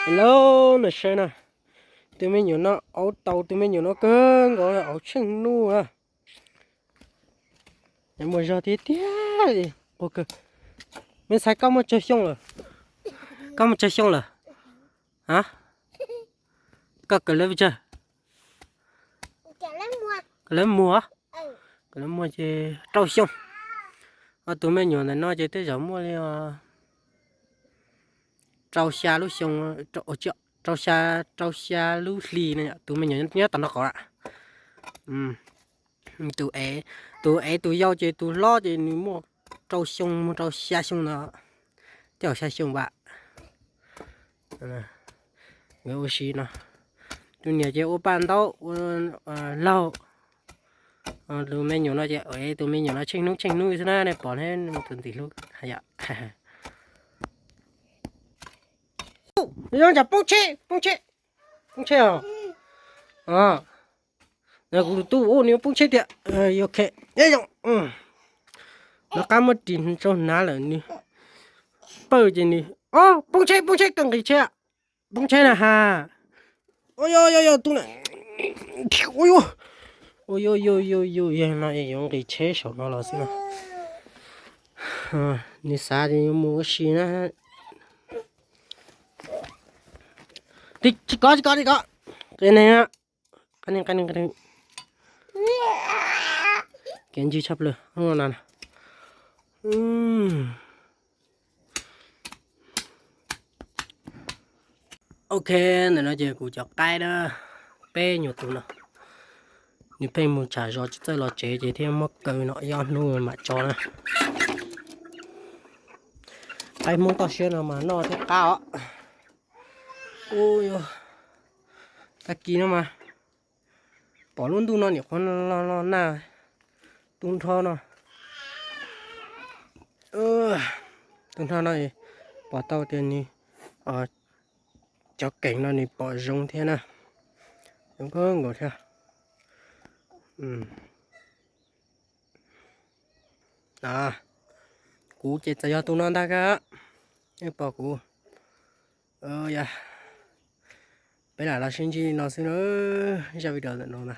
Lauj, nws saib na, tus me nyuam no auv tau, tus me nyuam no kawg nkaus auv tsheej hnub. Muaj zog tiag tiag li, quag kawg. Me ntxhais, koj muaj tsawg xyoo lawm? Koj muaj tsawg xyoo lawm? A, koj kawm lawv tsawg? Kawm lawv muag? Kawm lawv muag ces rau xyoo. Tus me nyuam ntawm no ces tej zaum muaj li rau xya lub xyoo, rau xya, rau xya lub hli no, tus me nyuam nyob tom no qhov lawm. Tus ev, tus ev tus yau ces tus hlob ces nws muaj rau xyoo mus rau xya xyoo no, tej zaum xya xyoo vam. Nkawd ua si no, tus niam ces ua paj ntaub ua laug. Tus me nyuam no ces, tus me nyuam no tsheej hnub tsheej hnub xwb na, nej pom ne, tus ntxim hlub yom. Nyob ntsam poob tsheb, poob tsheb, poob tsheb os. Kuv tus tub ua nws poob tsheb tiag. Ok, nyob zoo. Nov qab muab ris rau hnav lawm nws pawj ces nws, o, poob tsheb, poob tsheb, kawg nqis tsheb, poob tsheb na ha. Ua yog yog yog tus na, ua yog yog yog yog yog no yuav nqis tsheb saum no los xwb no. Nws xav tias yuav mus ua si na. Tsis kov, tsis kov, tsis kov. Qe ne, qe ne, qe ne. Kev ntsig tshaj plaws no. Ok, ntawm no ces kuv cov qaib na, peb nyuag tus no, nws pheej mus tsham zos tsis txawj los tsev ces thiaj muab kaw no ib ob hnub mam tso na. Qaib Hmoob toj siab no mas noj thiab qab os. Ua, tag kis no mas pom lub ntuj no nim qhuav los nag, tu nrho no. Tu nrho no pom tau tias nws, cov keem no nws pom zoo thiab na, zoo kawg nkaus thiab. Kuv ces txawm yog tus no ntag kawg, nej pom kuv. Yog, peb lam los sib ntsib li no xwb na, zaj video ntawm no na.